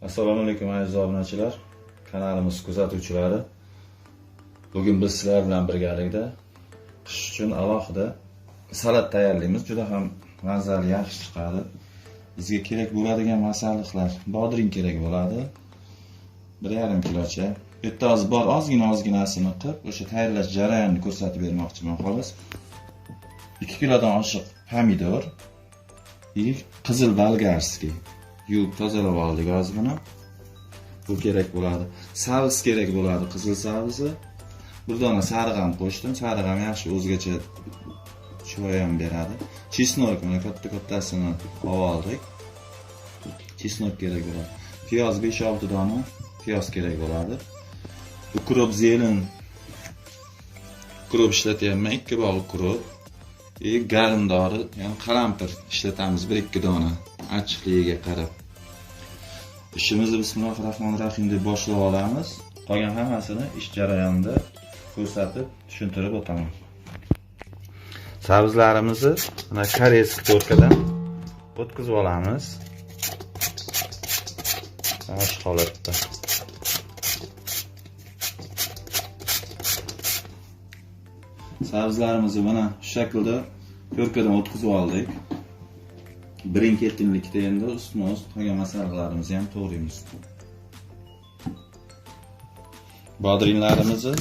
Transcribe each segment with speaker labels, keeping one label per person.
Speaker 1: Assalomu alaykum aziz obunachilar, kanalimiz kuzatuvchilari. Bugun biz sizlar bilan birgalikda qish uchun alohida salat tayyorlaymiz. Juda ham mazali, yaxshi chiqadi. Bizga kerak bo'ladigan masalliqlar: bodring kerak bo'ladi, 1,5 kilocha. Bu yerda hozir bor, ozgina-ozginasini qilib, o'sha tayyorlash jarayonini ko'rsatib bermoqchiman xolos. 2 kilodan oshiq pomidor, qizil bolgarskiy yuvib tozalab oldik hozir buni. Bu kerak bo'ladi. Sabz kerak bo'ladi, qizil sabzi. Bir dona sariq ham qo'shdim. Sariq ham yaxshi o'zgacha chiroy ham beradi. Chesnok mana katta-kattasini oldik. Chesnok kerak bo'ladi. Piyoz 5-6 dona piyoz kerak bo'ladi. Ukrop, zelen. Ukrop ishlatyapman, 2 bog' ukrop. Garmdori, ya'ni qalampir ishlatamiz 1-2 dona achchiqligiga qarab. Ishimizni bismillahirrohmanirrohim deb boshlab olamiz. Qolgan hammasini ish jarayonida ko'rsatib, tushuntirib o'taman. Sabzlarimizni mana koreyskiy to'rkadan o'tkazib olamiz. Mana shu holatda. Sabzlarimizni mana shu shaklda to'rkadan o'tkazib oldik. Birin-ketinlikda endi ustma-ust qolgan masalliqlarimizni ham to'g'raymiz. Bodringlarimizni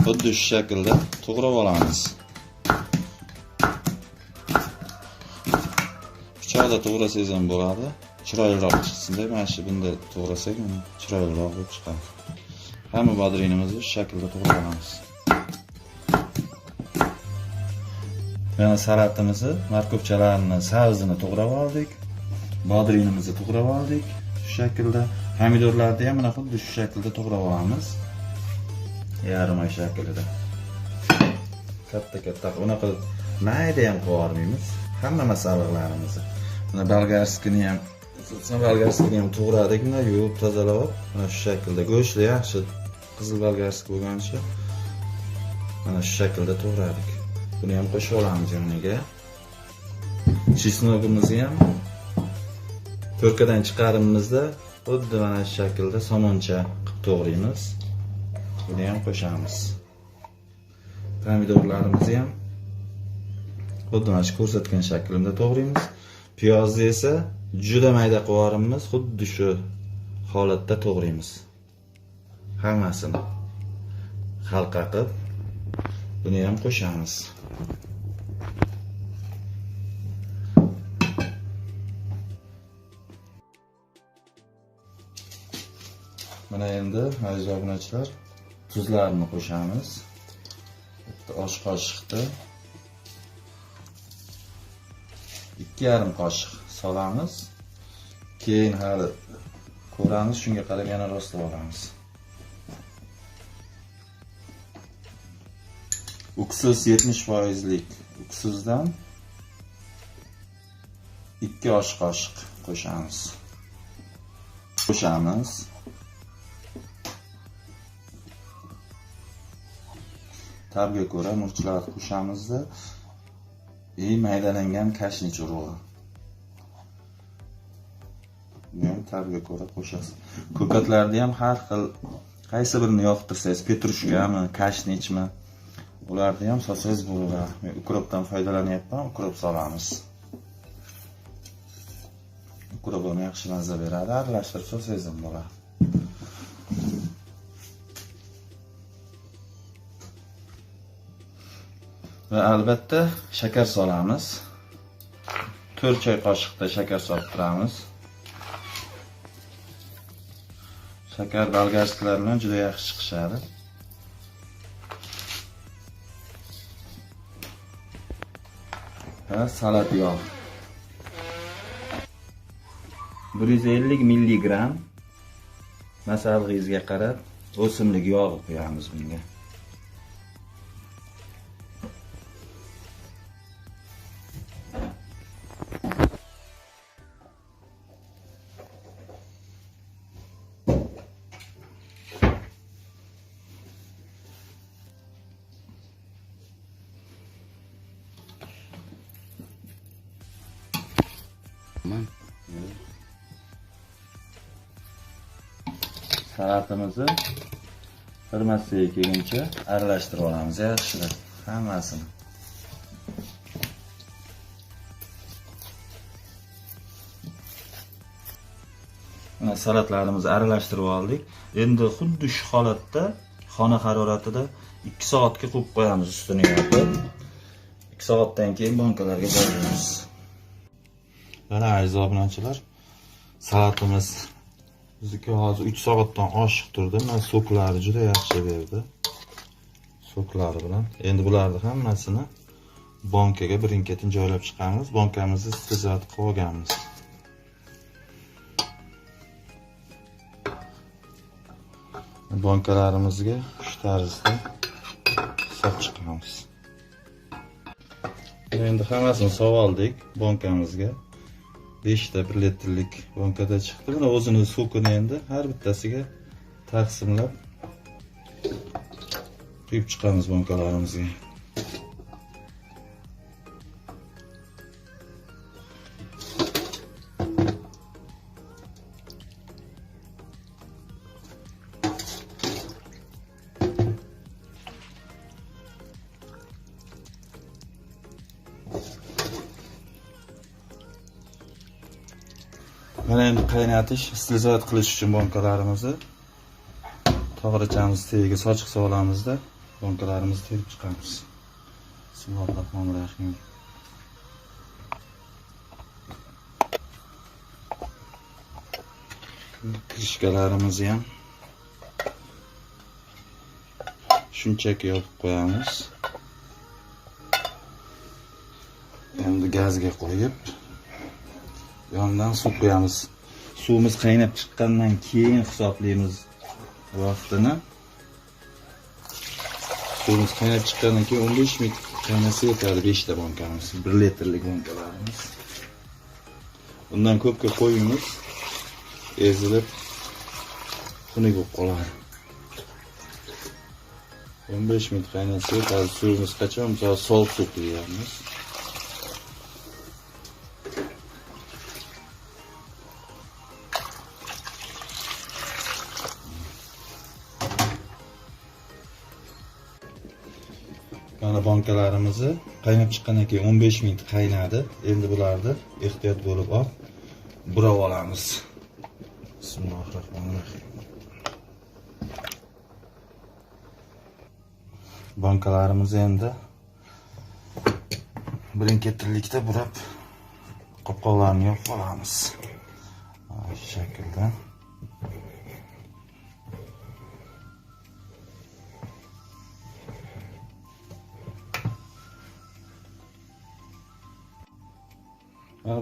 Speaker 1: xuddi shu shaklda to'g'rab olamiz. Pichoqda to'g'rasangiz ham bo'ladi. Chiroyliroq chiqsin deb mana shu bunda to'g'rasak, mana chiroyliroq bo'lib chiqadi. Hamma bodringimizni shu shaklda to'g'rab olamiz. Mana salatimizni, markovchalarini, sabzini to'g'rab oldik. Bodringimizni to'g'rab oldik shu shaklda. Pomidorlarni ham mana xuddi shu shaklda to'g'rab olamiz. Yarim oy shaklida. Katta-katta, unaqa mayda ham qilib olmaymiz. Hamma masalliqlarimizni. Mana bolgarskini ham, bolgarskini ham to'g'radik, mana yuvib tozalab, mana shu shaklda go'shtli yaxshi qizil bolgarskiy bo'lgancha mana shu shaklda to'g'radik. Buni ham qo'shib olamiz yoniga. Chesnogimizni ham to'rkadan chiqarimizda xuddi mana shu shaklda somoncha qilib to'g'raymiz. Buni ham qo'shamiz. Pomidorlarimizni ham xuddi mana shu ko'rsatgan shaklimda to'g'raymiz. Piyozni esa juda mayda qilib yuboramiz, xuddi shu holatda to'g'raymiz. Hammasini halqa qilib buni ham qo'shamiz. Mana endi aziz obunachilar, tuzlarni qo'shamiz. Bitta osh qoshiqda 2,5 qoshiq solamiz. Keyin hali ko'ramiz, shunga qarab yana rostlab olamiz. Uksus 70%lik uksusdan 2 osh qoshiq qo'shamiz. Qo'shamiz. Ta'bga ko'ra murchlar qo'shamizda maydalangan kashnich urug'i. Buni ham ta'bga ko'ra qo'shasiz. Ko'katlarni ham har xil qaysi birini yoqtirsangiz, petrushkami, kashnichmi, ularni ham solsangiz bo'ladi. Men ukropdan foydalanyapman, ukrop solamiz. Ukrop ham yaxshi mazza beradi, aralashtirib solsangiz ham bo'ladi. Va albatta shakar solamiz. 4 choy qoshiqda shakar solib turamiz. Shakar bolgarskilar bilan juda yaxshi chiqishadi. Va salat yog'. 150 milligram masallig'ingizga qarab o'simlik yog'i qo'yamiz bunga. Salatimizni bir massaga kelguncha aralashtirib olamiz yaxshilab hammasini. Mana salatlarimizni aralashtirib oldik. Endi xuddi shu holatda xona haroratida 2 soatga qo'yib qo'yamiz ustini yopib. 2 soatdan keyin bankalarga joylaymiz. Mana aziz obunachilar, salatimiz bizniki hozir 3 soatdan oshiq turdi. Mana soklari juda yaxshi berdi. Soklari bilan. Endi bularni hammasini bankaga birin-ketin joylab chiqamiz. Bankamizni istizat qilib olganmiz. Bankalarimizga shu tarzda solib chiqamiz. Endi hammasini solib oldik bankamizga. 5 ta 1 litrlik bankada chiqdi. Buni o'zini sokini endi har bittasiga taqsimlab quyib chiqamiz bankalarimizga. Mana endi qaynatish, sterilizatsiya qilish uchun bankalarimizni tog'rachamiz tagiga sochiq solamizda bankalarimizni terib chiqamiz. Bismillahirrohmanirrohim. Krishkalarimizni ham shunchaki yopib qo'yamiz. Endi gazga qo'yib yondan suv qo'yamiz. Suvimiz qaynab chiqqandan keyin hisoblaymiz vaqtini. Suvimiz qaynab chiqqandan keyin 15 minut qaynasa yetadi 5 ta bankamiz, 1 litrlik bankalarimiz. Undan ko'pga qo'yamiz, ezilib xunuk bo'lib qoladi. 15 minut qaynasa yetadi. Suvimiz qachon misol sovuq suv quyamiz. Mana bankalarimizni qaynab chiqqandan keyin 15 minut qaynadi. Endi bularni ehtiyot bo'lib olib burab olamiz. Bismillahirrohmanirrohim. Bankalarimizni endi birin-ketinlikda burab qopqoqlarini yopib olamiz. Mana shu shaklda.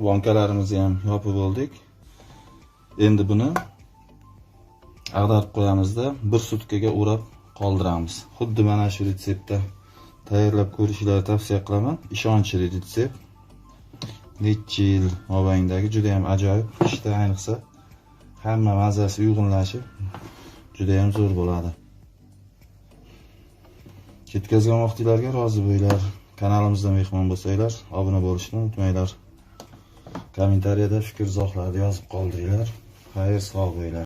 Speaker 1: Bankalarimizni ham yopib oldik. Endi buni ag'darib qo'yamizda bir sutkaga o'rab qoldiramiz. Xuddi mana shu retseptda tayyorlab ko'rishingizni tavsiya qilaman. Ishonchli retsept. Necha yil mobaynidagi juda ham ajoyib, qishda ayniqsa hamma mazasi uyg'unlashib juda ham zo'r bo'ladi. Ketkazgan vaqtinglarga rozi bo'linglar. Kanalimizda mehmon bo'lsanglar, obuna bo'lishni unutmanglar. Kommentariyada fikr izohlarni yozib qoldiringlar. Xayr, sog' bo'linglar.